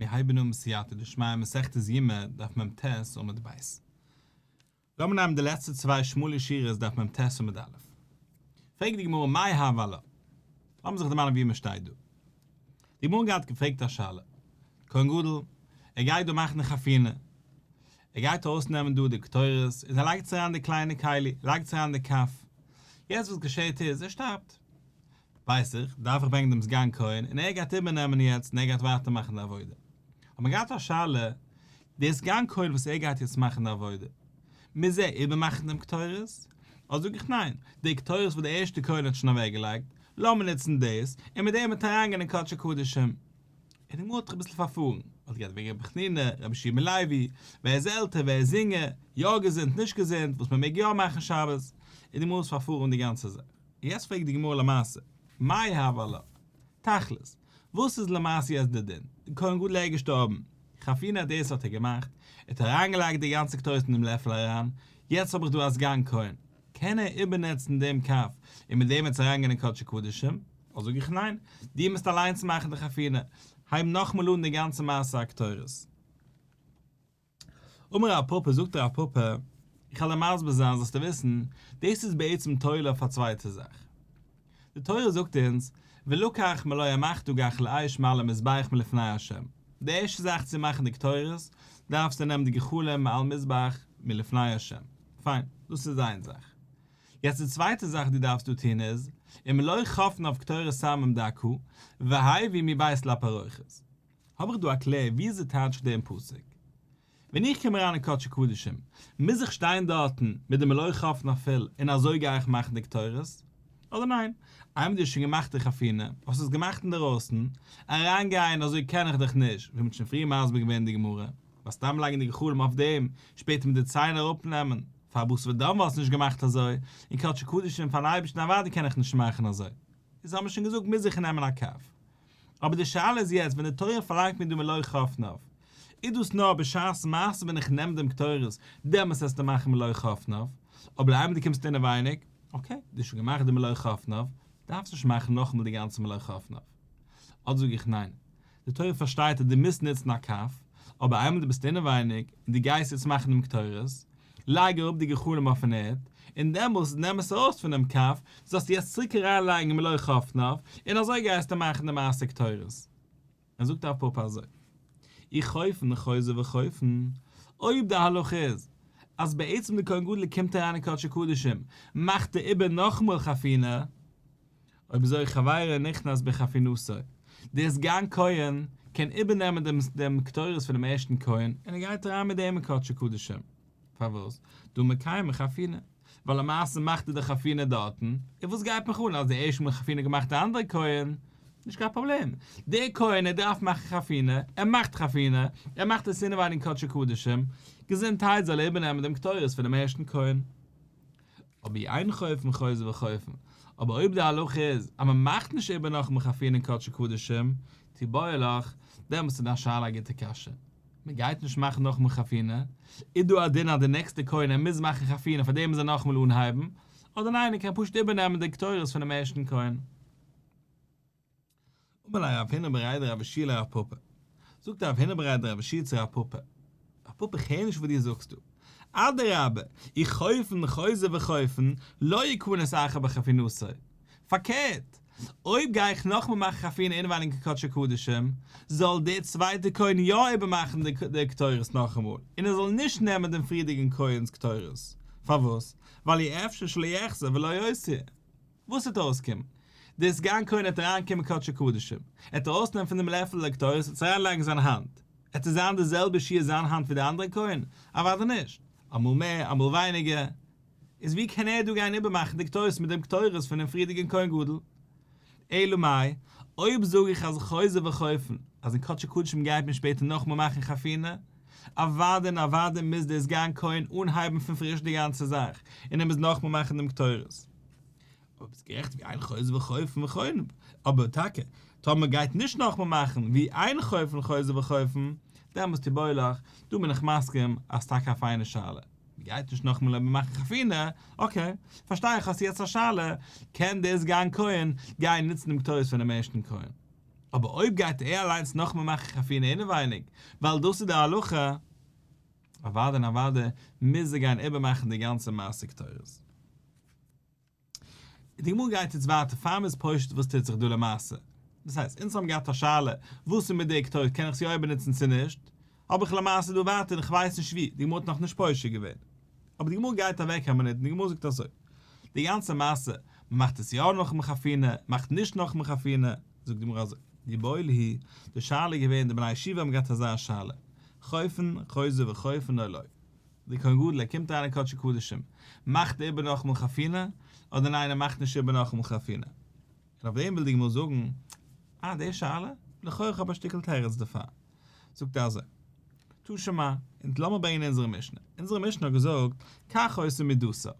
מיר הייבן אן בסייעתא דשמיא מסכת יומא דף מ ט עמוד ב'. לאמיר נעמען די לעצטע צוויי שמאלע שורות דף מ ט עמוד א'. פרעגט די גמרא מאי הוה עלה. לאמיר זיך דערמאנען וואו מען שטייט דא. די גמרא געהאט געפרעגט א שאלה. כהן גדול, ער גייט דא מאכן די חפינה. ער גייט ארויסנעמען דא די קטורת און ער לייגט עס אריין די קליינע כלי, לייגט עס אריין די כף. יעצט וואס געשעהט איז, ער שטארבט. ווייס איך, דארף איך ברענגען דעם סגן כהן און ער גייט איבערנעמען יעצט און ער גייט ווייטער מאכן די עבודה. האט מען געהאט א שאלה, דער סגן כהן וואס ער גייט יעצט מאכן די עבודה, מוז ער איבערמאכן דעם קטורת? אדער זאג איך ניין, די קטורת וואס דער ערשטער כהן האט שוין אוועקגעלייגט, לאמיר נוצן דאס, און מיט דעם וועט ער אריינגיין אין קדשי קדשים. און די גמרא האט זיך אביסל פארפארן, האט גערעדט וועגן רבי חנינא, רבי יהושע בן לוי, ווער איז עלטער, ווער איז יונגער, יא געזונט, נישט געזונט, וואס מען מעג יא מאכן שבת, און די גמרא איז פארפארן די גאנצע זאך. יעצט פרעגט די גמרא למעשה, מאי הוה עלה? תכלית, וואס איז למעשה יעצט די דין? די כהן גדול איז געשטארבן, חפינה דאס האט ער געמאכט, ער האט אריינגעלייגט די גאנצע קטורת אין דעם לעפל אריין, יעצט האב איך דא א סגן כהן, קען ער איבערנוצן דעם כף און מיט דעם יעצט אריינגיין אין קדשי קדשים? אדער זאג איך ניין, דו מוזט אליינס מאכן די חפינה, הייב נאכמאל אן די גאנצע מעשה הקטורת. אמר רב פפא, זאגט רב פפא, איך וועל דיר מסביר זיין זאלסטו וויסן, דאס איז בעצם תולה אויף א צווייטע זאך. די תורה זאגט אונז, ולקח מלא אמחתא גחלי אש מעל המזבח מלפני ה'. די ערשטע זאך צו מאכן די קטורת, דארפסטו נעמען די גחלים מעל מזבח מלפני ה'. פיין, דאס איז איין זאך. יעצט די צווייטע זאך דו דארפסט דא טון איז, ומלא חפניו קטורת סמים דקה, והביא מבית לפרוכת. האב איך דא א קלער וויאזוי טייטש איך דעם פסוק? ווען איך קום אריין אין קדשי קדשים, מוז איך שטיין דארטן מיט די מלוא חפניו פול און אזוי גיי איך מאכן די קטורת? אדער ניין, איינמאל דו האסט שוין געמאכט די חפינה, האסט עס געמאכט אינדערויסן, אריינגיין אזוי קען איך דיך נישט, ווי מ'האט שוין פריער מסביר געווען אין די גמרא, ווייל סתם לייגן די גחלים אויף דעם, שפעטער מיט די ציין אראפנעמען, פאר בשר ודם וואלסט נישט געמאכט אזוי, אין קדשי קדשים פארן אייבערשטן אוודאי קען איך נישט מאכן אזוי. איז האבן מיר שוין געזאגט מוז איך נעמען א כף. אבער די שאלה איז יעצט ווען די תורה פארלאנגט מיר דא מלוא חפניו, איז דאס נאר בשעת מעשה ווען איך נעם דעם קטורת, דעמאלס וועסטו מאכן מלוא חפניו, אבער איינמאל דו קומסט אינעווייניג, okay, דו האסט שוין געמאכט די מלוא חפניו, דארפסט נישט מאכן נאכאמאל די גאנצע מלוא חפניו. אדער זאג איך ניין, די תורה פארשטייט אז דו מוזט נוצן א כף, אבער איינמאל דו ביסט אינעווייניג און דו גייסט יעצט מאכן דעם קטורת, לייג אראפ די גחלים אויפן ערד, און דעמאלס נעם עס ארויס פונעם כף, זאלסטו יעצט צוריק אריינלייגן מלוא חפניו, און אזוי גייסטו מאכן די מעשה קטורת. און זאגט רב פפא אזוי, אי חופן חוזר וחופן, אויב די הלכה איז אז בעצם די כהן גדול קומט אריין אין קדשי קדשים מאכט ער איבער נאכאמאל חפינה, אויב אזוי חברו נכנס בחפינתו, דער סגן כהן קען איבערנעמען דעם דעם קטורת פונעם ערשטן כהן און ער גייט אריין מיט דעם אין קדשי קדשים. פארוואס? דהא מקיימא חפינה. ווייל למעשה מאכט ער די חפינה דארטן, און וואס גייט מיך אן אז די ערשטע מאל חפינה געמאכט די אנדערע כהן? נישט קיין פראבלעם. דער כהן ער דארף מאכן חפינה, ער מאכט חפינה, ער מאכט עס אינעווייניג אין קדשי קדשים, געזונטהייט זאל ער איבערנעמען דעם קטורת פונעם ערשטן כהן. אבער אין חופין חוזר וחופן, אבער אויב די הלכה איז אז מען מאכט נישט איבער נאכאמאל חפינה אין קדשי קדשים, תיבעי לך, דעמאלטס איז דיין שאלה א גוטע קשיא. מען גייט נישט מאכן נאכאמאל חפינה, איז דא א דין אז די נעקסטע כהן ער מוז מאכן חפינה פאר דעם מוז ער נאכאמאל אנהייבן, אדער ניין ער קען פשוט איבערנעמען די קטורת פונעם ערשטן כהן? אמר ליה רב הונא בריה דרב יהושע לרב פפא, זאגט רב הונא בריה דרב יהושע צו רב פפא, רב פפא איך הער נישט וואס דו זאגסט דא, אדרבה, אי חופן חוזר וחופן, לא יכנס אחר בחפינתו, פארקערט, אויב גיי איך נאכמאל מאכן חפינה אינעווייניג אין קדשי קדשים, זאל דער צווייטער כהן יא איבערמאכן די קטורת נאכאמאל, און ער זאל נישט נעמען דעם פריערדיגן כהן'ס קטורת, פארוואס? ווייל אי אפשר שלא יחזור ולא יותיר. וואס וועט אויסקומען? דער סגן כהן וועט אריינקומען קדשי קדשים, ער וועט ארויסנעמען פון דעם לעפל די קטורת און עס אריינלייגן אין זיין האנט, וועט עס זיין די זעלבע שיעור זיין האנט ווי די אנדערע כהן? אוודאי נישט, אמאל מער אמאל ווייניגער. איז ווי קען ער דא גיין איבערמאכן די קטורת מיט דעם קטורת פונעם פריערדיגן כהן גדול? אלא מאי, אויב זאג איך אז חוזר וחופן, אז אין קדשי קדשים גייט מען שפעטער נאכאמאל מאכן חפינה, אוודאי און אוודאי מוז דער סגן כהן אנהייבן פון פריש די גאנצע זאך, און ער מוז נאכמאל מאכן דעם קטורת. אבער ביסט גערעכט ואי אין חוזר וחופן וחופן, אבער טאקע, טאמער מען גייט נישט נאכמאל מאכן ואי אין חופן חוזר וחופן, דעמאלס תיבעי לך, דא בין איך מסכים אז ס'טאקע א פיינע שאלה. מען גייט נישט נאכמאל איבער מאכן חפינה, okay, פארשטיי איך האסט יעצט א שאלה, קען דער סגן כהן גיין נוצן דעם קטורת פונעם ערשטן כהן? אבער אויב גייט ער אליינס נאכאמאל מאכן חפינה אינעווייניג, ווייל דאס איז די הלכה, אוודאי און אוודאי מוז ער גיין איבערמאכן די גאנצע מעשה קטורת. די גמרא גייט יעצט ווייטער פאר מ'איז פושט וואס טוט זיך דא למעשה. דאס הייסט, אונז האבן געהאט א שאלה, וואס איז מיט די קטורת קען איך עס יא איבערנוצן צו נישט? האב איך למעשה דא ווייטער און כ'ווייס נישט ווי, די גמרא האט נאכנישט פושט געווען. אבער די גמרא גייט אוועק א מינוט און די גמרא זאגט אזוי, די גאנצע מעשה, מ'מאכט עס יא נאכאמאל חפינה, מ'מאכט נישט נאכאמאל חפינה, זאגט די גמרא אזוי, דאיבעיא להו, די שאלה איז געווען, די בני הישיבה האבן געהאט אזא שאלה, חופן, חוזר וחופן או לא. די כהן גדול ער קומט אריין אין קדשי קדשים, מאכט ער איבער נאכאמאל חפינה, אדער ניין ער מאכט נישט איבער נאכאמאל חפינה? און אויף דעם וויל די גמרא זאגן, אה די שאלה? לכאו' איך האב א שטיקל תירוץ דערפאר. זאגט ער אזוי, תא שמע, און לאמיר ברענגען אונזערע משנה. אונזערע משנה האט געזאגט, כך היתה מידתה.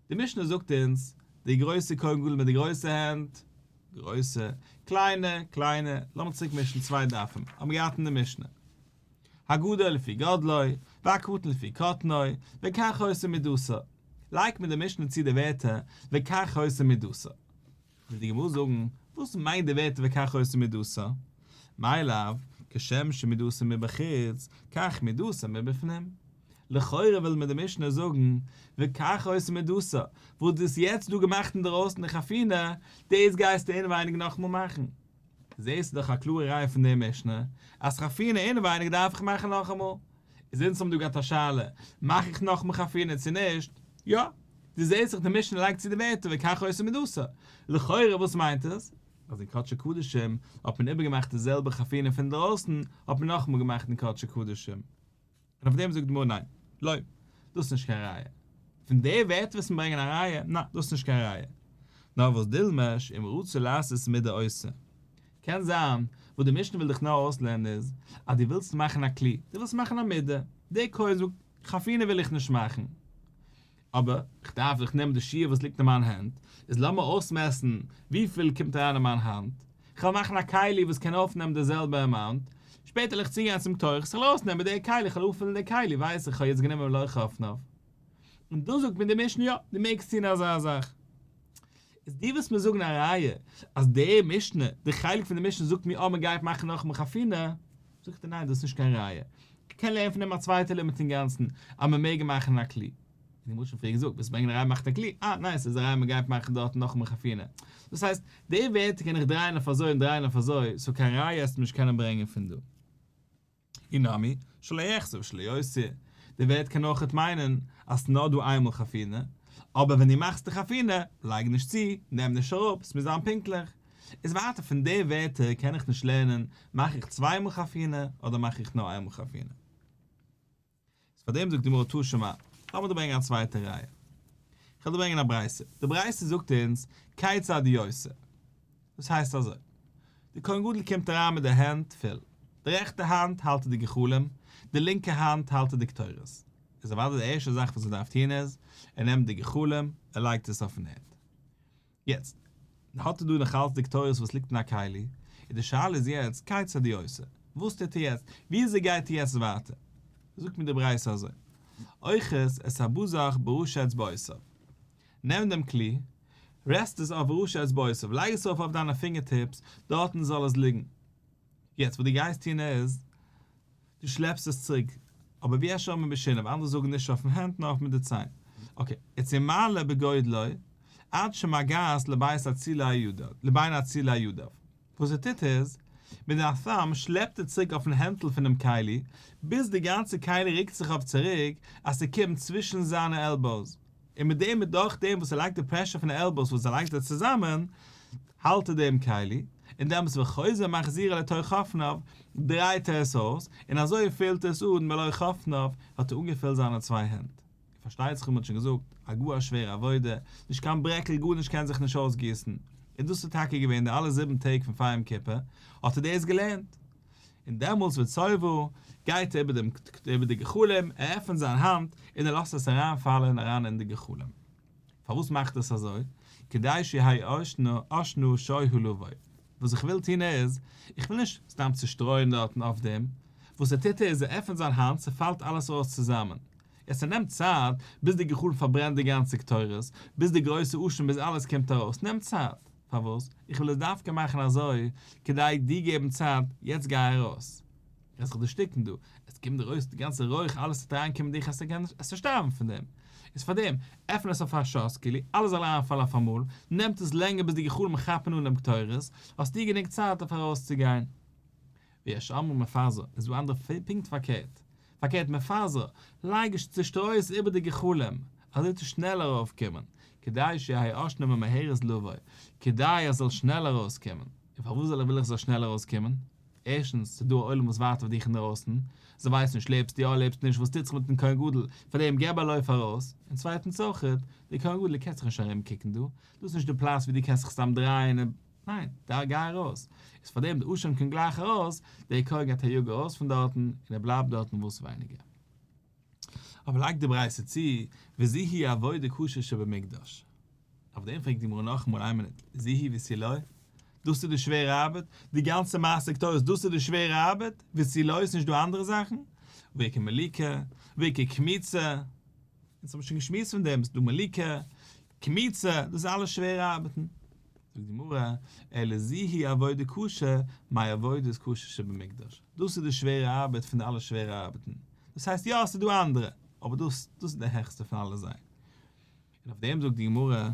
די משנה זאגט אונז, די גרויסע כהן גדול מיט די גרויסע הענט, גרויסע, קליינע, קליינע, לאמיר צוריק מישן צוויי דפים, האבן מיר געהאט אין די משנה. הגדול לפי גדלו, והקטן לפי קטנו, וכך היתה מידתה. לייגט מיר די משנה צו די ווערטער וכך היתה מידתה. וויל די גמרא זאגן, וואס מיינט די ווערטער וכך היתה מידתה? מאי לאו, כשם שמידתה מבחוץ, כך מידתה מבפנים. לכאורה וויל מיר די משנה זאגן, וכך היתה מידתה, וואס דו האסט יעצט דא געמאכט אינדערויסן די חפינה, דאס גייסטו אינעווייניג נאכאמאל מאכן. זעהסטו דאך א קלארע ראיה פון די משנה אז חפינה אינעווייניג דארף איך מאכן נאכאמאל. איז אונז האבן דא געהאט א שאלה, מאך איך נאכאמאל חפינה צו נישט? יא, דו זעהסט דאך די משנה לייגט צו די ווערטער וכך היתה מידתה. לכאורה וואס מיינט עס? אז אין קדשי קדשים האט מען איבערגעמאכט די זעלבע חפינה פון דרויסן האט מען נאכאמאל געמאכט אין קדשי קדשים. און אויף דעם זאגט די גמרא ניין, לא, דאס איז נישט קיין ראיה. פון די ווערטער וואס מיר ברענגען א ראיה, ניין, דאס איז נישט קיין ראיה. נאר וואס דילמא שאם רצה לעשות מידה עושה. קען זיין, וואס די משנה וויל דיך נאר אויסלערנען איז, אז דו ווילסט מאכן א כלי, דו ווילסט מאכן א מידה, דער כהן זאגט, חפינה וויל איך נישט מאכן, אבער איך דארף דאך נעמען די שיעור וואס ליגט אין מיין הענט, איז לאמיר אויסמעסטן וויפיל קומט אריין אין מיין האנט, איך וועל מאכן א כלי וואס קען אויפנעמען די זעלבע amount, שפעטער וועל איך צוגיין צום קטורת, איך וועל ארויסנעמען די כלי, איך וועל אנפילן די כלי, ווייס איך, איך האב יעצט גענומען מלא חפניו. און דא זאגט מיר די משנה יא, דו מעגסט טון אזא זאך. איז דו ווילסט מיר זאגן א ראיה אז די משנה, די חלק פון די משנה זאגט מיר אז מען גייט מאכן נאכאמאל חפינה, זאג איך דיר ניין דאס איז נישט קיין ראיה. איך קען לערנען פון דעם א צווייטע לימוד אינגאנצן אז מען מעג מאכן א כלי. און איך האב שוין פריער געזאגט, ווילסט ברענגען א ראיה מאכט א כלי, אה ניין ס'איז א ראיה מען גייט מאכן דארטן נאכאמאל חפינה. דאס הייסט, די ווערטער קען איך דרייען אויף אזוי און דרייען אויף אזוי, so קיין ראיה וועסטו נישט קענען ברענגען פון דא. אי נמי, שלא יחסר ושלא יותיר, די ווערט קען אויכעט מיינען אז ס'נאר דא איינמאל חפינה, אבער ווען דו מאכסט די חפינה, לייג נישט צו, נעם נישט אראפ, ס'מוז זיין פונקטליך. איז ווייטער פון די ווערטער קען איך נישט לערנען, מאך איך צוויי מאל חפינה אדער מאך איך נאר איינמאל חפינה. איז פאר דעם זאגט די גמרא תא שמע, לאמיר דיר ברענגען א צווייטע ראיה. איך וועל דיר ברענגען א ברייתא. די ברייתא זאגט אונז, כיצד הוא עושה. דאס הייסט אזוי, די כהן גדול קומט אריין מיט די הענט פול, די רעכטע האנט האלט ער די גחלים, די לינקע האנט האלט ער די קטורת. איז אוודאי די ערשטע זאך וואס ער דארף טון איז, ער נעמט די גחלים, ער לייגט עס אויפן ערד. יעצט, האט ער דא נאך אלץ די קטורת וואס ליגט אין א כלי, און די שאלה איז יעצט, כיצד הוא עושה? וואס טוט ער יעצט? וויאזוי גייט ער יעצט ווייטער? זאגט מיר די ברייתא אזוי, אוחז את הבזך בראשי אצבעותיו, נעם דעם כלי, rest עס אויף ראשי אצבעותיו, לייג עס ארויף אויף דיינע finger tips, דארטן זאל עס ליגן. יעצט וואס דו גייסט טון איז, דו שלעפסט עס צוריק, אבער ויש אומרים בשיניו, אנדערע זאגן נישט אויפן הענט נאר אויף מיט די ציין. okay, יעצט ומעלה בגודלו, עד שמגעת לבית אצילי ידיו, לבין אצילי ידיו. וואס ער טוט איז, מיט די thumb שלעפט ער צוריק אויפן הענטל פונעם כלי, ביז די גאנצע כלי רוקט זיך אויף צוריק, אז ס'קומט צווישן זיינע elbows. און מיט דעם דורך דעם וואס ער לייגט די pressure פון די elbows וואס ער לייגט זיי צוזאמען, האלט ער דעם כלי, און דעמאלטס וחוזר ומחזירה לתוך חפניו, דרייט ער עס אויס, און אזוי פילט ער עס אן מלא חפניו, האט ער אנגעפילט זיינע צוויי הענט. און פארשטייט זיך ווי מען האט שוין געזאגט, א גאר א שווערע עבודה, נישט קיין ברעקל גארנישט קען זיך נישט אויסגיסן, און דאס איז טאקע געווען די אלע זיבן טעג פון פאר יום כיפור, האט ער דאס געלערנט. און דעמאלטס וצובעה, גייט ער איבער דעם איבער די גחלים, ער עפענט זיין האנט, און ער לאזט עס אריינפאלען אריין אין די גחלים. פארוואס מאכט ער עס אזוי? כדי שיהא עשנו שוה לבוא. וואס איך וויל טון איז, איך וויל נישט סתם צושטרויען דארטן אויף דעם, וואס ער טוט איז, ער עפענט זיין האנט, ס'פאלט אלעס ארויס צוזאמען. עס נעמט צייט ביז די גחלים פארברענט די גאנצע קטורת, ביז די גרויסע עשן ביז אלעס קומט ארויס, נעמט צייט. פארוואס? איך וויל עס דווקא מאכן אזוי, כדי דיר געבן צייט, יעצט גיי ארויס. וועסט זיך דערשטיקן דא, עס קומט ארויס די גאנצע רויך, אלעס וועט אריינקומען דיך, עסט קענען עסט שטארבן פון דעם. איז פאר דעם, עפן עס אויף א שאס כאילו, אלעס זאל אריינפאלן אויפאמאל, נעמט עס לענגער ביז די גחלים כאפן אן דעם קטורת, האסטו גענוג צייט אויף ארויסצוגיין. ויש אומרים מפזר, איז דא אנדערע פונקט פארקערט, פארקערט מפזר, לייג עס צושטרוי עס איבער די גחלים, אזוי וועט עס שנעלער ארויפקומען, כדי שיהא עשנה ממהרת לבוא, כדי עס זאל שנעל ארויסקומען. און פארוואס זאל איך וויל איך עס זאל שנעל ארויסקומען? ערשטנס, ס'איז דא א עולם וואס ווארט אויף דיך אינדערויסן, זיי ווייסן נישט לעבסטו יא לעבסטו נישט וואס טוט זיך מיטן כהן גדול, פארדעם געב א לויף ארויס, און צווייטנס אויכעט, דער כהן גדול קען זיך נישט ארום קוקן דא, דאס איז נישט די פלאץ ווי דו קענסט זיך סתם דרייען און, ניין, דא גיי ארויס, איז פארדעם די עשן קומט גלייך ארויס, דער כהן גייט א יאג ארויס פון דארטן, און ער בלייבט דארטן וואס ווייניגער. אבער לייגט די ברייתא צו, וזו היא עבודה קשה שבמקדש. אויף דעם פרעגט די גמרא נאכאמאל איין מינוט, זו היא ותו לא? דאס איז די שווערע ארבעט? די גאנצע מעשה קטורת דאס איז די שווערע ארבעט? ותו לא איז נישט דא אנדערע זאכן? והאיכא מליקה, והאיכא קמיצה, אונז האבן שוין געשמועסט פון דעם, ס'איז דא מליקה, קמיצה, דאס איז אלעס שווערע ארבעטן. זאגט די גמרא, אלא זו היא עבודה קשה, מעבודות קשות שבמקדש, דאס איז די שווערע ארבעט פון די אלע שווערע ארבעטן, דאס הייסט יא עס איז דא אנדערע, אבער דאס דאס איז די העכסטע פון אלע זיי. און אויף דעם זאגט די גמרא,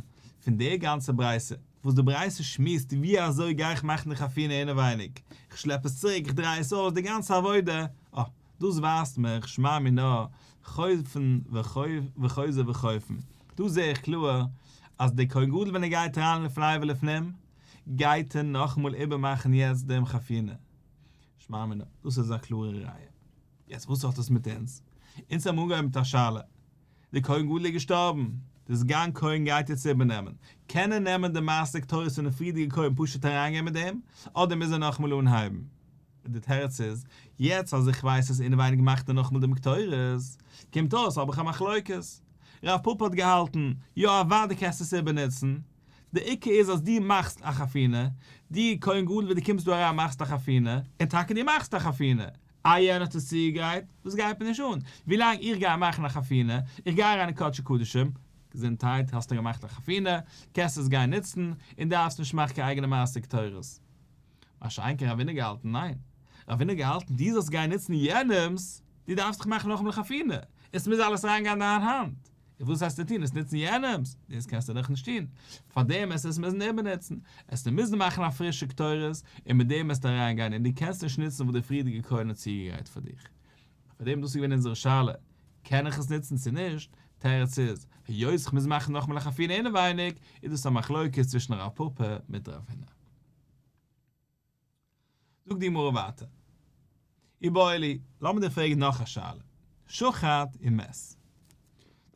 פון די גאנצע ברייתא, וואס די ברייתא שמועסט ווי אזוי גיי איך מאכן די חפינה אינעווייניג, איך שלעפ עס צוריק, איך דריי עס אויס, די גאנצע עבודה, אה, דאס ווייזט מיך, שמע מינה, חופן וחוזר וחופן. דא זע איך קלאר אז דער כהן גדול ווען ער גייט אריין לפני ולפנים, גייט ער נאכאמאל איבערמאכן יעצט דעם חפינה. שמע מינה, דאס איז א קלארע ראיה. יעצט וואס האט עס מיט אונז? אונז האבן אנגעהויבן מיט א שאלה, דער כהן גדול איז געשטארבן, דער סגן כהן גייט יעצט איבערנעמען, קען ער נעמען די מעשה קטורת פונעם פריערדיגן כהן פשוט אריינגיין מיט דעם, אדער מוז ער נאכאמאל אנהייבן? די תירוץ איז, יעצט אז איך ווייס אז אינעווייניג מאכט ער נאכאמאל דעם קטורת, קומט אויס האב איך א מחלוקת. רב פפא האט געהאלטן, יא אוודאי קענסטו עס איבערנוצן, די עיקר איז אז דו מאכסט א חפינה, דו כהן גדול ווען דו קומסט דא אריין מאכסט א חפינה, און טאקע דו מאכסט א חפינה, איי יענער האט עס צוגעגרייט, דאס גייט מיר נישט אן, ווילאנג איך גיי מאכן א חפינה, איך גיי אריין אין קדשי קדשים, געזונטהייט, האסטו געמאכט א חפינה, קענסט עס גיין נוצן, און דארפסט נישט מאכן קיין אייגענע מעשה קטורת. מה שאין כן רב הונא געהאלטן ניין. רב הונא געהאלטן דו זאלסט גיין נוצן יענעמס, דו דארפסט דאך מאכן נאכאמאל חפינה, עס מוז אלעס אריין גיין אין דיין האנט, און וואס וועסטו טון עס נוצן יענעמס, דאס קענסטו דאך נישט טון, פארדעם וועסטו עס מוזן איבערנוצן, עסטו מוזן מאכן א פרישע קטורת, און מיט דעם וועסטו אריין גיין, און דו קענסט נישט נוצן וואס די פריערדיגע כהן האט צוגעגרייט פאר דיך. פארדעם דאס איז געווען אונזערע שאלה, קען איך עס נוצן צו נישט, תירוץ איז, היות איך מוז מאכן נאכאמאל א חפינה אינעווייניג, איז דאס א מחלוקת צווישן רב פפא מיט רב הונא. זאגט די גמרא ווייטער, איבעיא להו, לאמיר דיר פרעגן נאך א שאלה, שחט ומת.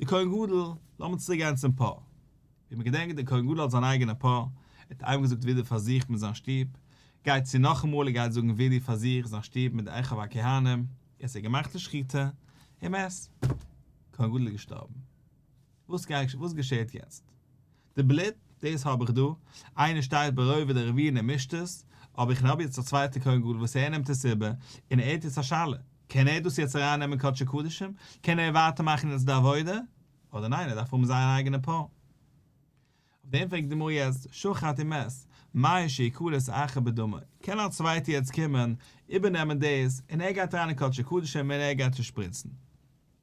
דער כהן גדול, לאמיר צוריק גיין צום פר. ווי מען געדענקט דער כהן גדול האט זיין אייגענע פר, ער האט איינמאל געזאגט וידוי פאר זיך מיט זיין שטוב, גייט צו נאכאמאל ער גייט זאגן וידוי פאר זיך, זיין שטוב מיט די אחיו הכהנים, יעצט ער האט געמאכט די שחיטה, ומת. כהן גדול איז געשטארבן. וואס גייט, וואס געשעהט יעצט? די בלוט, דאס האב איך דא, איינער שטייט ברובד הרביעי און ער מישט עס, אבער איך האב יעצט א צווייטע כהן גדול וואס ער נעמט עס איבער, און ער האט יעצט א שאלה, קען ער דאס יעצט אריין נעמען קדשי קדשים? קען ער ווייטער מאכן יעצט די עבודה? אדער ניין ער דארף האבן זיין אייגענע פר? אויף דעם פרעגט די גמרא יעצט, שחט ומת, מהו שיכנס אחר בדמו, קען א צווייטער יעצט קומען איבערנעמען דאס, און ער גייט אריין אין קדשי קדשים און ער גייט עס שפריצן?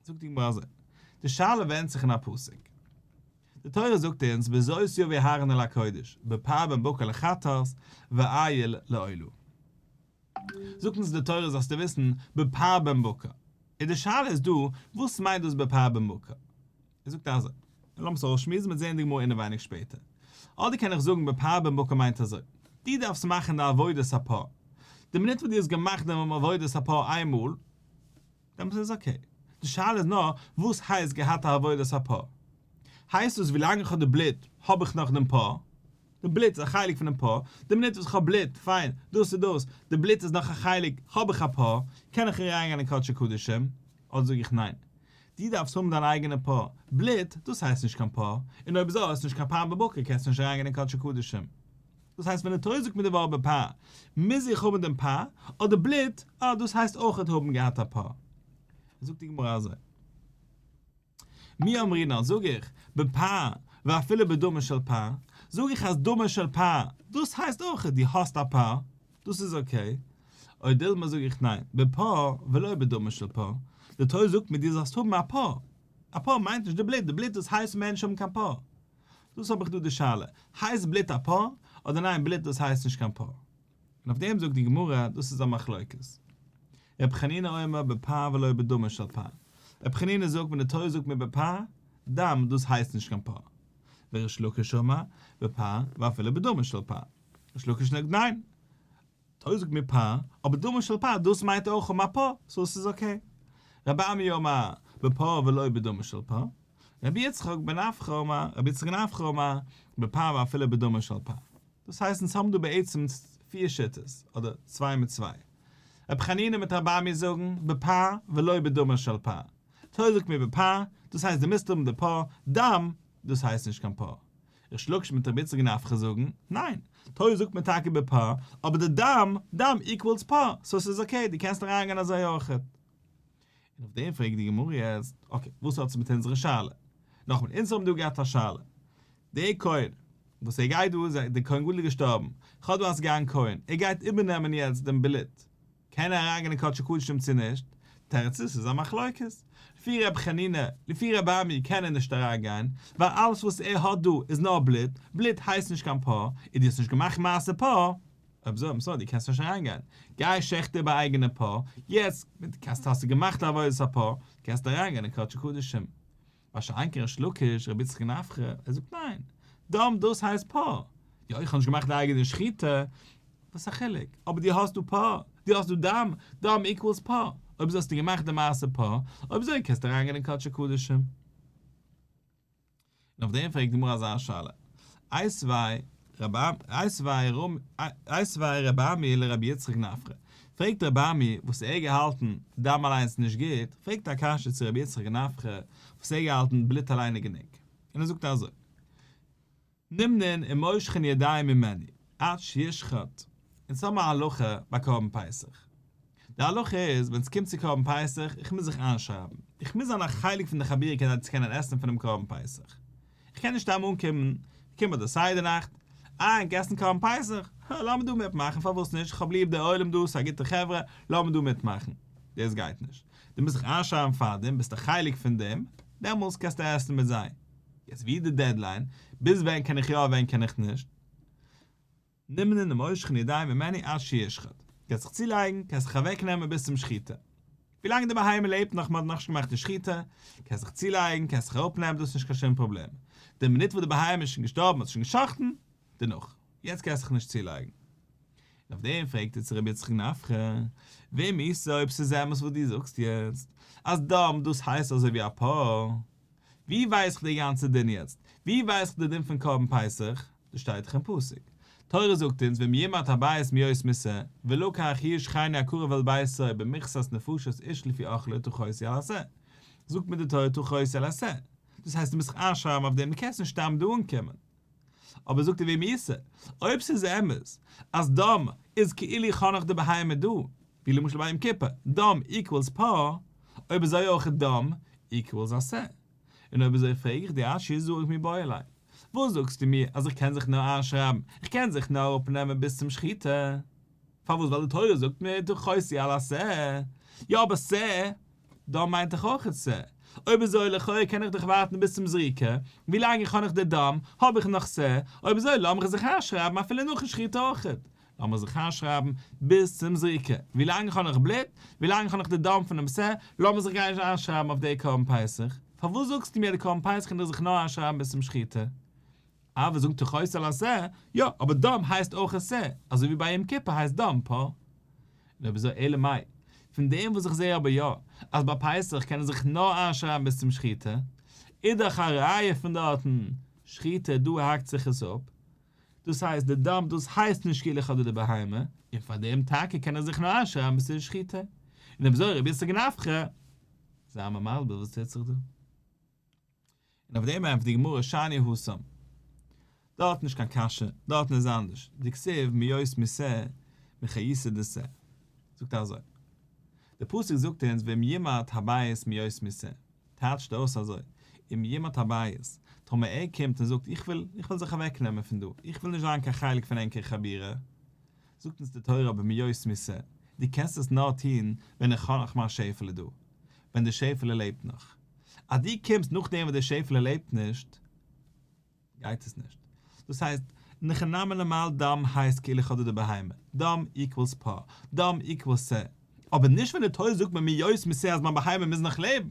זאגט די גמרא אזוי, די שאלה ווענדט זיך אין א פסוק. די תורה זאגט אונז בזאת יבא אהרן אל הקודש, בפר בן בקר לחטאת, ואיל לעולה. זאגט אונז די תורה זאלסטו וויסן, בפר בן בקר. און די שאלה איז דא, וואס מיינט דאס בפר בן בקר? ער זאגט אזוי, און לאמיר עס אויסשמועסן, מ'וועט זען די גמרא אינעווייניג שפעטער. אדער קען איך זאגן בפר בן בקר מיינט אזוי, דו דארפסט מאכן די עבודת הפר. די מינוט וואס דו האסט געמאכט דעם עבודת הפר איינמאל, דעמאלטס איז אקעי. די שאלה איז נאר, וואס הייסט געהאט א עבודת הפר? הייסט דאס ווילאנג איך האב די בלוט האב איך נאך דעם פר? די בלוט איז א חלק פונעם פר, די מינוט וואס איך האב בלוט, פיין, דאס איז דאס, די בלוט איז נאך א חלק, האב איך א פר, קען איך אריינגיין אין קדשי קדשים? אדער זאג איך ניין, דו דארפסט האבן דיין אייגענע פר, בלוט, דאס הייסט נישט קיין פר, און אויב אזוי האסטו נישט קיין פר בן בקר קענסטו נישט אריינגיין אין קדשי קדשים. דאס הייסט ווען די תורה זאגט מיר די ווארט בפר, מוז איך האבן דעם פר, אדער בלוט, אה דאס הייסט אויכעט האבן געהאט א פר. זאגט די גמרא אזוי. מי אמרינן, זאג איך, בפר, ואפילו בדמו של פר, זאג איך אז דמו של פר, דאס הייסט אויך דו האסט א פר, דאס איז okay. או דילמא זאג איך ניין, בפר ולא בדמו של פר, די תורה זאגט מיר דו זאלסט האבן א פר, א פר מיינט נישט די בלוט, די בלוט דאס הייסט מענטשן האבן קיין פר. דאס האב איך דא די שאלה, הייסט בלוט א פר, אדער ניין בלוט דאס הייסט נישט קיין פר. און אויף דעם זאגט די גמרא, דאס איז א מחלוקת. רבי חנינא אומר בפר ולא בדמו של פר. רבי חנינא זאגט ווען די תורה זאגט מיר בפר, דם דאס הייסט נישט קיין פר. וריש לקיש אמר בפר ואפילו בדמו של פר. ריש לקיש זאגט ניין, תורה זאגט מיר פר, אבער דמו של פר דאס מיינט אויך האבן א פר, so עס איז okay. רבי אמי אמר בפר ולא בדמו של פר. רבי יצחק בן נפחא אמר, רבי יצחק נפחא אמר, בפר ואפילו בדמו של פר. דאס הייסט אונז האבן דא בעצם פיר שיטות, אדער צוויי מיט צוויי. רבי חנינא מיט רבי אמי זאגן בפר ולא בדמו של פר. תורה זאגט מיר בפר, דאס הייסט דו מוזט האבן די פר, דם, דאס הייסט נישט קיין פר. ריש לקיש מיט רבי יצחק נפחא זאגן, ניין, תורה זאגט מיר טאקע בפר, אבער די דם, דם equals פר, so ס'איז okay, דו קענסט אריינגיין אזוי אויכעט. און אויף דעם פרעגט די גמרא יעצט, okay, וואס האט עס מיט אונזערע שאלה? נאכאמאל, אונז האבן דא געהאט א שאלה. דער כהן, וואס ער גייט דא, דער כהן גדול איז געשטארבן, כ'האב דא א סגן כהן, ער גייט איבערנעמען יעצט דעם בלוט, קען ער אריינגיין אין קדשי קדשים צו נישט? תירוץ איז, ס'איז א מחלוקת. לפי ר' חנינא, לפי ר' אמי קען ער נישט אריינגיין, ווייל אלעס וואס ער האט דא איז נאר בלוט, בלוט הייסט נישט קיין פר, און דו האסט נישט געמאכט מעשה פר, אויב אזוי, I'm sorry, דו קענסט נישט אריינגיין. גיי שעכט איבער אייגענע פר, יעצט קענסט האסטו געמאכט עבודת הפר, קענסטו אריינגיין אין קדשי קדשים. מה שאין כן ריש לקיש, רבי יצחק נפחא, ער זאגט ניין, דם דאס הייסט פר. יא איך האב נישט געמאכט די אייגענע שחיטה, וואס א חילוק, אבער דו האסט דא פר, דו האסט דא דם, דם equals פר, אויב אזוי האסטו געמאכט די מעשה פר, אויב אזוי קענסטו אריינגיין אין קדשי קדשים. און אויף דעם פרעגט די גמרא אזא שאלה, איתיביה רבי אמי לרבי יצחק נפחא, פרעגט רבי אמי וואס ער געהאלטן דם אליינס נישט גוט, פרעגט א קשיא צו רבי יצחק נפחא וואס ער געהאלטן בלוט אליין איז גענוג, און ער זאגט אזוי, נמנין ומושכין ידיים ממנו עד שישחט, אונז האבן א הלכה ביי קרבן פסח, די הלכה איז ווען ס'קומט צו קרבן פסח, איך מוז זיך איינשרייבן, איך מוז זיין א חלק פון די חבורה כדי צו קענען עסן פונעם קרבן פסח, איך קען נישט סתם אנקומען, איך קום ביי די סדר נאכט, אה ענק עסן קרבן פסח? הא לאמיר דא מיטמאכן, פארוואס נישט, איך האב ליב די עולם דא, ס'איז א גוטע חברה, לאמיר דא מיטמאכן. דאס גייט נישט. דו מוזט זיך איינשרייבן פארדעם, ביסט א חלק פון דעם, דעמאלס קענסטו עסן מיט זיי. יעצט ווי איז די deadline? ביז ווען קען איך יא ווען קען איך נישט? נמנין ומושכין ידיים ממנו עד שישחט. קענסט זיך צולייגן, קענסט זיך אוועקנעמען ביז צום שחיטה. ווילאנג די בהמה לעבט נאך, מען האט נאכנישט געמאכט די שחיטה, קענסט זיך צולייגן, קענסט זיך אראפנעמען, דאס איז נישט קיין שום פראבלעם. די מינוט וואס די בהמה איז שוין געשטארבן, מען האט שוין געשחט'ן, דערנאך. יעצט קענסט זיך נישט צולייגן. און אויף דעם פרעגט ער צו רבי יצחק נפחא, ואם איתא אויב ס'איז אמת וואס דו זאגסט יעצט, אז דם דאס הייסט אזוי ווי א פר, ווי ווייס איך די גאנצע דין יעצט? ווי ווייס איך די דין פון קרבן פסח? דאס שטייט דאך אין פסוק. תורה זאגט אונז ואם ימעט הבית מהיות משה, ולקח הוא ושכנו הקרוב אל ביתו במכסת נפשות איש לפי אכלו תכוסו על השה. זאגט מיר די תורה תכוסו על השה. דאס הייסט דו מוזט זיך איינשרייבן אויף דעם, דו קענסט נישט סתם דא אנקומען. אבער זאגט ער ואם איתא, אויב ס'איז אמת אז דם איז כאילו איך האב נאך די בהמה דא, ווי למשל ביי יום כיפור, דם equals פר, אויב אזוי אויך דם equals א שה. און אויב אזוי פרעג איך דיר עד שיזרק מיבעי ליה, וואס זאגסטו מיר אז איך קען זיך נאר איינשרייבן, איך קען זיך נאר אראפנעמען ביז צום שחיטה? פארוואס? ווייל די תורה זאגט מיר תכוסו על השה. יא אבער שה, דם מיינט דאך אויך שה. אויב אזוי לכאורה קען איך דאך ווארטן ביז צום זריקה, ווילאנג איך האב נאך די דם, האב איך נאך שה, אויב אזוי לאמיך זיך איינשרייבן אפילו נאכן שחיטה אויכעט. לאמיך זיך איינשרייבן ביז צום זריקה, ווילאנג איך האב נאך בלוט, ווילאנג איך האב נאך די דם פונעם שה, לאמיך זיך גיין איינשרייבן אויף די קרבן פסח. פארוואס זאגסטו מיר אז די קרבן פסח קען איך זיך נאר איינשרייבן ביז צום שחיטה? אבער זאגט תכוסו על השה, יא, אבער דם הייסט אויך א שה, אזוי ווי ביי יום כיפור הייסט דם פר. און אויב אזוי אלא מאי, פון דעם וואס איך זע אבער יא, אז ביי פסח קען ער זיך נאר איינשרייבן ביז צום שחיטה, איז דאך א ראיה פון דארטן, שחיטה דא האקט זיך עס אפ, דאס הייסט די דם דאס הייסט נישט כאילו איך האב דא די בהמה, און פאר דעם טאקע קען ער זיך נאר איינשרייבן ביז צו די שחיטה. און אויב אזוי רבי יצחק נפחא, זיי מיר מסביר וואס טוט זיך דא. און אויף דעם ענטפערט די גמרא שאני התם. דארט נישט קיין קשיא, דארטן איז אנדערש, דכתיב מהיות משה מחיותא דשה. זאגט ער אזוי, די פסוק זאגט אונז ואם ימעט הבית מהיות משה, טייטשט ער אויס אזוי, אם ימעט הבית, טאמער ער קומט און זאגט איך וויל, איך וויל זיך אוועק נעמען פון דא, איך וויל נישט זיין קיין חלק פון ענקער חבורה, זאגט אונז די תורה אבער מהיות משה, דו קענסט עס נאר טון ווען איך האב נאך מיין שעפעלע דא, ווען די שעפעלע לעבט נאך. אז דו קומסט נאכדעם וואס די שעפעלע לעבט נישט, גייט עס נישט. דאס הייסט, אין הכי נמי נארמאל דם הייסט כאילו איך האב דא די בהמה, דם equals פר, דם equals שה. אבער נישט ווען די תורה זאגט מיר מהיות משה אז מיין בהמה מוז נאך לעבן.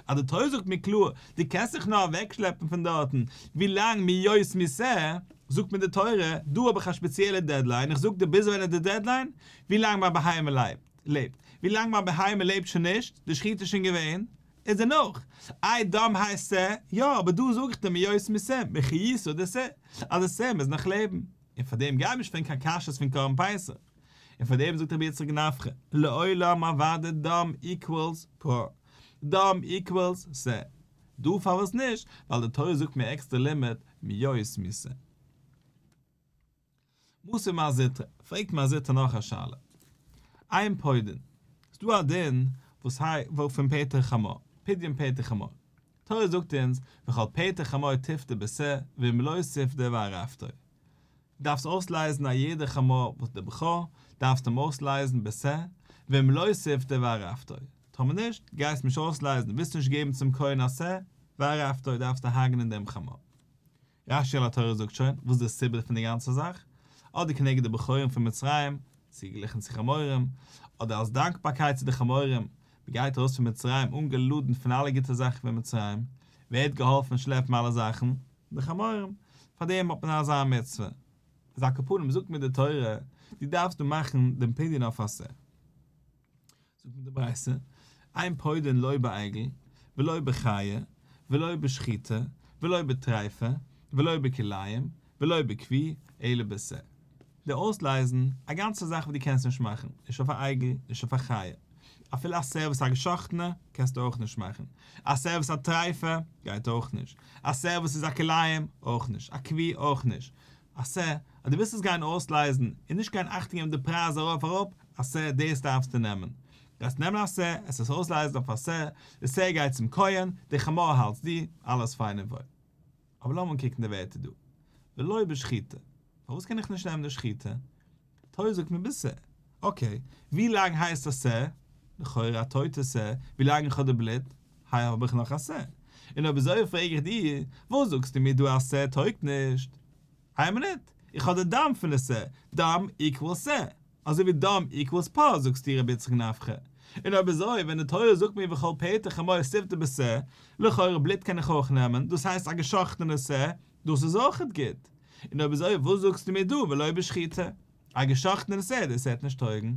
אז די תורה זאגט מיר קלאר, דו קענסט זיך נאר אוועקשלעפן פון דארטן ווילאנג מהיות משה, זאגט מיר די תורה, דא האב איך א ספעציעלע deadline, איך זאג דיר ביז ווען איז די deadline? ווילאנג מיין בהמה לעבט. ווילאנג מיין בהמה לעבט שוין נישט, די שחיטה איז שוין געווען, איז דערנאך. איי דם הייסט שה? יא, אבער דא זאג איך דיר מהיות משה, מחיותא דשה, אז די שה מוז נאך לעבן. און פאר דעם גיי מיר נישט פרעגן קיין קשיות פון קרבן פסח. און פאר דעם זאגט רבי יצחק נפחא, לעולם אוודאי דם equals פר, דם equals שה. דא פארוואס נישט? ווייל די תורה זאגט מיר עקסטער לימוד מהיות משה. מתיב מר זוטרא, פרעגט מר זוטרא נאך א שאלה. אין פודין, ס'דא א דין וואס היי פון פטר חמור, פדיון פטר חמור. תורה זאגט אונז, וכל פטר חמור תפדה בשה, ואם לא תפדה וערפתו. דארפסט אויסלייזן א יעדע חמור וואס די בכור, דארפסט אים אויסלייזן בשה, ואם לא תפדה וערפתו. טאמער נישט, גייסט נישט אויסלייזן, ווילסט נישט געבן צום כהן א שה, וערפתו, דארפסטו הרג'נען דעם חמור. רש"י על התורה זאגט שוין וואס די סיבה פון די גאנצע זאך, אדער כנגד די בכורים פון מצרים, צוגעגליכן צו חמורים, אדער אלס דאנקבארקייט צו די חמורים, מען גייט ארויס פון מצרים אנגעלאדנט פון אלע גוטע זאכן פון מצרים, ווער האט געהאלפן שלעפן אלע זאכן? די חמורים, פאר דעם האט מען אזא מצוה. איז על כל פנים זאגט מיר די תורה, דו דארפסט דא מאכן דעם פדיון אויף א שה. זאגט מיר די ברייתא, אין פודין לא בעגל, ולא בחיה, ולא בשחוטה, ולא בטריפה, ולא בכלאים, ולא בכוי, אלא בשה. די אויסלייזן, א גאנצע זאך וואס דו קענסט נישט מאכן, נישט אויף א עגל, נישט אויף א חיה. אפילו א שה וואס איז א געשאכטענע, קענסטו אויך נישט מאכן. א שה וואס איז א טריפה, גייט אויך נישט. א שה וואס איז א כלאים, אויך נישט. א כוי, אויך נישט. א שה, אז דו ווילסט עס גיין אויסלייזן, און נישט גיין אכטונג געבן די פרייז ארויף אראפ, א שה, דאס דארפסטו נעמען. גייסט נעמען א שה, עס עס אויסלייזן אויף א שה, די שה גייט צום כהן, די חמור האלטסט דו, אלעס פיין און וואויל. אבער לאמיר אנקוקן די ווערטער דא. ולא בשחוטה. פארוואס קען איך נישט נעמען די שחיטה? תורה זאגט מיר בשה. okay, ווי לאנג הייסט א שה? לכאורה א טויטע שה, ווי לאנג איך האב די בלוט, האב איך נאך א שה. און אויב אזוי פרעג איך דיר, וואס זאגסטו מיר דא אז שה טויגט נישט? איין מינוט, איך האב די דם פון די שה, דם equals שה. אזוי ווי דם equals פר זאגסטו רבי יצחק נפחא. און אויב אזוי ווען די תורה זאגט מיר וכל פטר חמור תפדה בשה, לכאורה בלוט קען איך אויך נעמען, דאס הייסט א געשאכטענע שה, דאס איז אויכעט גוט. און אויב אזוי וואס זאגסטו מיר דא ולא בשחוטה? א געשאכטענע שה, דאס וועט נישט טויגן. און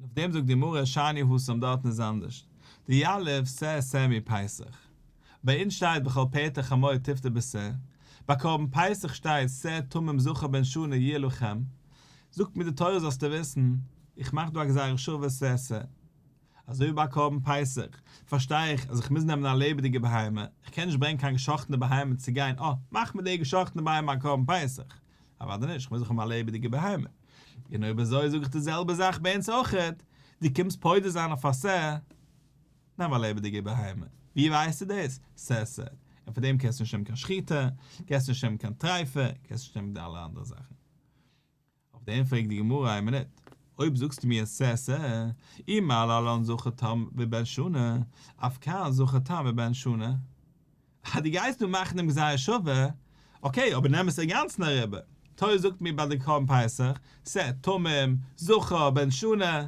אויף דעם זאגט די גמרא שאני התם דארטן איז אנדערש, דיליף שה שה מפסח. ביי אונז שטייט וכל פטר חמור תפדה בשה, ביי קרבן פסח שטייט שה תמים זכר בן שנה יהיה לכם, זאגט מיר די תורה זאלסטו וויסן, איך מאך דא א גזירה שווה שה שה. אזוי ווי ביי קרבן פסח, פארשטיי איך אז איך מוז נעמען א לעבעדיגע בהמה, איך קען נישט ברענגען קיין געשאכטענע בהמה צו גיין, אה, מאך מיט די געשאכטענע בהמה א קרבן פסח. אוודאי נישט, איך מוז דאך האבן א לעבעדיגע בהמה. און אויב אזוי זאג איך די זעלבע זאך ביי אונז אויכעט, דו קומסט פודה זיין אויף א שה, נעם א לעבעדיגע בהמה. ווי ווייסטו דאס? שה שה. און פאר דעם קענסטו נישט נעמען קיין שחיטה, קענסט נישט נעמען קיין טריפה, קענסט נישט נעמען די אלע אנדערע זאכן. אויף דעם פרעגט די גמרא איין מינוט, אויב זאגסטו מיר שה שה, אי מה להלן זכר תם ובן שנה, אף כאן זכר תם ובן שנה. אז דו גייסט דא מאכן דעם גזירה שווה, okay, אבער נעם עס אינגאנצן אריבער. תורה זאגט מיר ביי די קרבן פסח, שה תמים, זכר, בן שנה.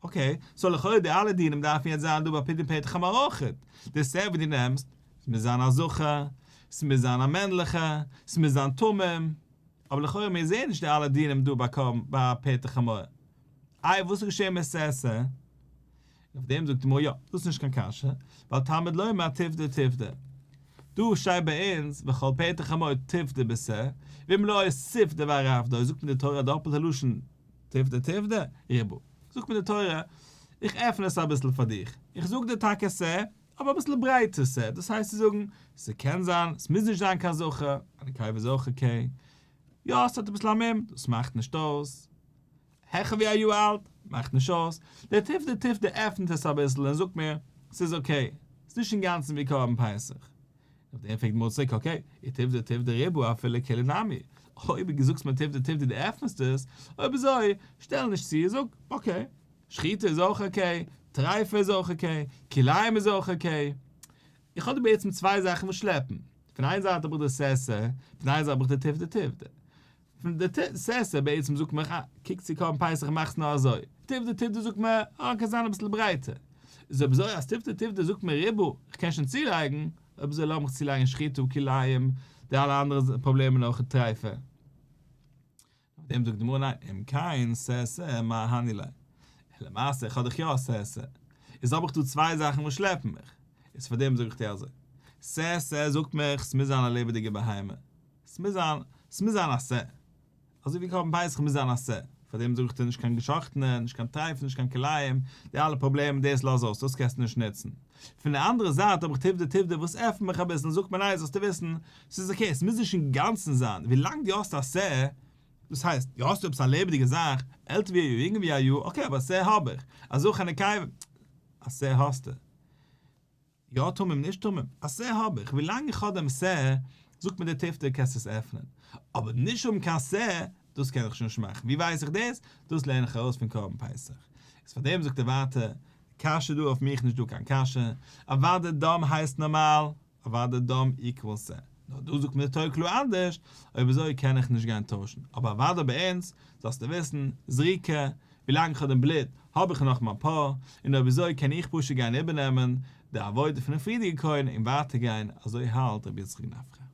okay, so לכאורה די אלע דינים דארפן יעצט זיין דא ביי פדיון פטר חמור אויכעט. די שה וואס דו נעמסט, ס'מוז זיין א זכר, ס'מוז זיין א מענליכע, ס'מוז זיין תמים. אבער לכאורה מיר זעען נישט די אלע דינים דא ביי קרבן ביי פטר חמור. איי וואס איז געשען מיט שה שה? און אויף דעם זאגט די גמרא יא, דאס איז נישט קיין קשיא, ווייל תלמוד לומר תפדה תפדה. דא שטייט ביי אונז וכל פטר חמור תפדה בשה, ואם לא תפדה וערפתו, זאגט מיר די תורה א דאפלטע לשון תפדה תפדה, ריבה. זאגט מיר די תורה, איך עפן עס אביסל פאר דיך, איך זאג דיר טאקע שה, אבער אביסל ברייטער שה, דאס הייסט צו זאגן, ס'קען זיין, ס'מוז נישט זיין קיין זכר, א נקבה איז אויך okay, יא ס'האט אביסל א מום, דאס מאכט נישט אויס, העכער ווי א יאר אלט, מאכט נישט אויס, דער תפדה תפדה עפנט עס אביסל און זאגט מיר, ס'איז okay, ס'איז נישט אינגאנצן ווי קרבן פסח. אויף דעם פרעגט די גמרא צוריק, אקעי, ותפדה תפדה ריבה אפילו כולהו נמי, אויב דו זאגסט מיר תפדה תפדה דו עפנסט עס, אויב אזוי, שטעל נישט צו, זאג, אקעי, שחיטה איז אויך אקעי, טריפה איז אויך אקעי, כלאים איז אויך אקעי. איך האב דא בעצם צוויי זאכן וואס שלעפן, פון איין זייט האב איך די שה שה, פון איין זייט האב איך די תפדה תפדה. פון די שה שה בעצם זאגט מיך אה, קוק צו קרבן פסח מאכסט נאר אזוי, תפדה תפדה זאגט מיר אה, קען זיין אביסל ברייטער. איז אויב אזוי אז תפדה תפדה זאגט מיר ריבה, איך קען שוין צולייגן, אויב אזוי לאמיך צולייגן שחיטה כלאים, די אלע אנדערע פראבלעמען אויך טריפה. אויף דעם זאגט די גמרא ניין, אם כן שה שה מאי אהני ליה. למעשה איך האב דאך יא א שה שה. איז האב איך דא צוויי זאכן וואס שלעפן מיך. איז פאר דעם זאג איך דיר אזוי. שה שה זאגט מיך ס'מוז זיין א לעבעדיגע בהמה. ס'מוז זיין, ס'מוז זיין א שה. אזוי ווי קרבן פסח מוז זיין א שה. פאר דעם זאג איך דיר נישט קיין געשאכטענע, נישט קיין טרייפע, נישט קיין כלאים, די אלע פראבלעמען דאס לאז אויס, דאס קענסטו נישט נוצן. פון די אנדערע זייט האב איך תפדה תפדה וואס עפנט מיך אביסל און זאגט מיר ניין זאלסטו וויסן, ס'איז אקעי, ס'מוז נישט אינגאנצן זיין, ווילאנג דו האסט א שה, דאס הייסט, דו האסט עפעס א לעבעדיגע זאך, עלטער ווי א יאר, יונגער ווי א יאר, אקעי אבער א שה האב איך, א זכר א נקבה, א שה האסטו. יא תמים נישט תמים, א שה האב איך, ווילאנג איך האב דעם שה, זאגט מיר די תפדה קענסט עס עפענען, אבער נישט האבן קיין שה, דאס קען איך שוין נישט מאכן, ווי ווייס איך דאס? דאס לערן איך ארויס פון קרבן פסח. איז פאר דעם זאגט ער ווייטער, קשיא דא אויף מיך נישט דא קיין קשיא, אוודאי דם הייסט נארמאל, אוודאי דם equals שה, נאר דא זאגט מיר די תורה קלאר אנדערש, אויב אזוי קען איך נישט גיין טוישן, אבער אוודאי ביי אונז, זאלסטו וויסן, זריקה, ווילאנג איך האב דעם בלוט, האב איך נאך מיין פר, און אויב אזוי קען איך פשוט גיין איבערנעמען די עבודה פונעם פריערדיגע כהן און ווייטער גיין, אזוי האלט רבי יצחק נפחא.